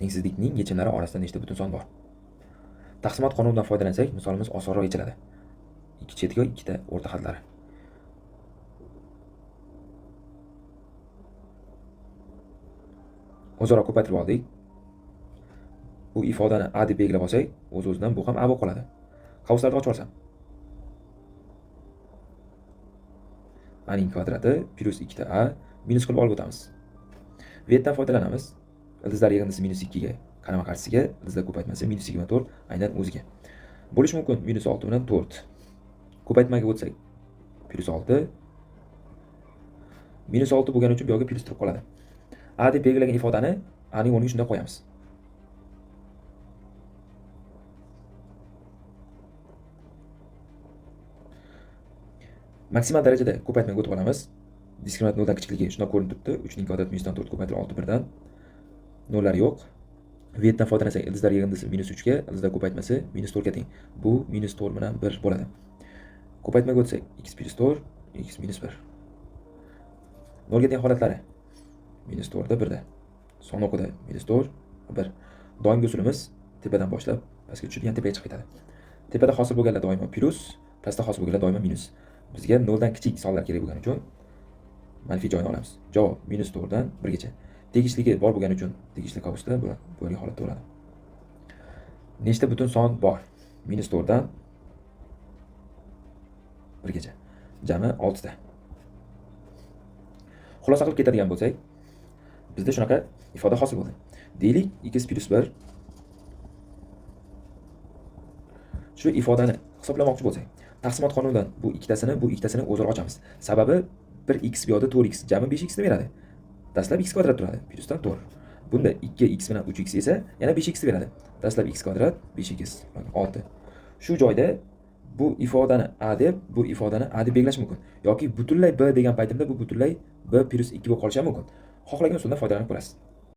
Tengsizlikning yechimlari orasida nechta butun son bor? Taqsimot qonunidan foydalansak, misolimiz osonroq yechiladi. Ikki chetga ikkita o'rta xatlari. O'zaro ko'paytirib oldik. Bu ifodani a deb belgilab olsak, o'z-o'zidan bu ham a bo'lib qoladi. Qavslarni ochib olsam. A ning kvadrati plus 2 ta a minus qilib olib o'tamiz. Vetdan foydalanamiz. Ildizlar yig'indisi minus 2 ga qarama-qarshisiga, ildizlar ko'paytmasi minus 24 aynan o'ziga. Bo'lishi mumkin minus 6 bilan 4. Ko'paytmaga o'tsak plus 6 minus 6 bo'lgani uchun bu yoqga plus turib qoladi. A deb belgilagan ifodani a ning o'rniga shunday qo'yamiz. Maksimal darajada ko'paytmaga o'tib olamiz. Diskriminant noldan kichikligi shunday ko'rinib turibdi. 3 ning kvadrat minusdan 4 ko'paytirib 6 birdan. Nollar yo'q. Vetdan foydalansak, ildizlar yig'indisi minus 3 ga, ildizlar ko'paytmasi minus 4 ga teng. Bu minus 4 bilan 1 bo'ladi. Ko'paytmaga o'tsak, x plus 4, x minus 1. Nolga teng holatlari minus 4 da 1 da. Son o'qida minus 4, 1. Doimgi usulimiz tepadan boshlab pastga tushib, yana tepaga chiqib ketadi. Tepada hosil bo'lganlar doimo plus, pastda hosil bo'lganlar doimo minus. Bizga noldan kichik sonlar kerak bo'lgani uchun manfiy joyini olamiz. Javob minus 4 dan 1 gacha. Tegishligi bor bo'lgani uchun tegishli qavsda bo'lgan holatda bo'ladi. Nechta butun son bor? Minus 4 dan 1 gacha. Jami 6 ta. Xulosa qilib ketadigan bo'lsak, bizda shunaqa ifoda hosil bo'ldi. Deylik, x plus 1 shu ifodani hisoblamoqchi bo'lsak, taqsimot qonunidan bu ikkitasini o'zaro ochamiz. Sababi 1x bu yoqda 4x jami 5x ni beradi. Dastlab x kvadrat turadi, plusdan 4. Bunda 2x bilan 3x esa yana 5x ni beradi. Dastlab x kvadrat 5x 6. Shu joyda bu ifodani a deb, bu ifodani a deb belgilash mumkin yoki butunlay b degan paytimda bu butunlay b plus 2 bo'lib qolishi ham mumkin. Xohlagan usuldan foydalanib ko'rasiz.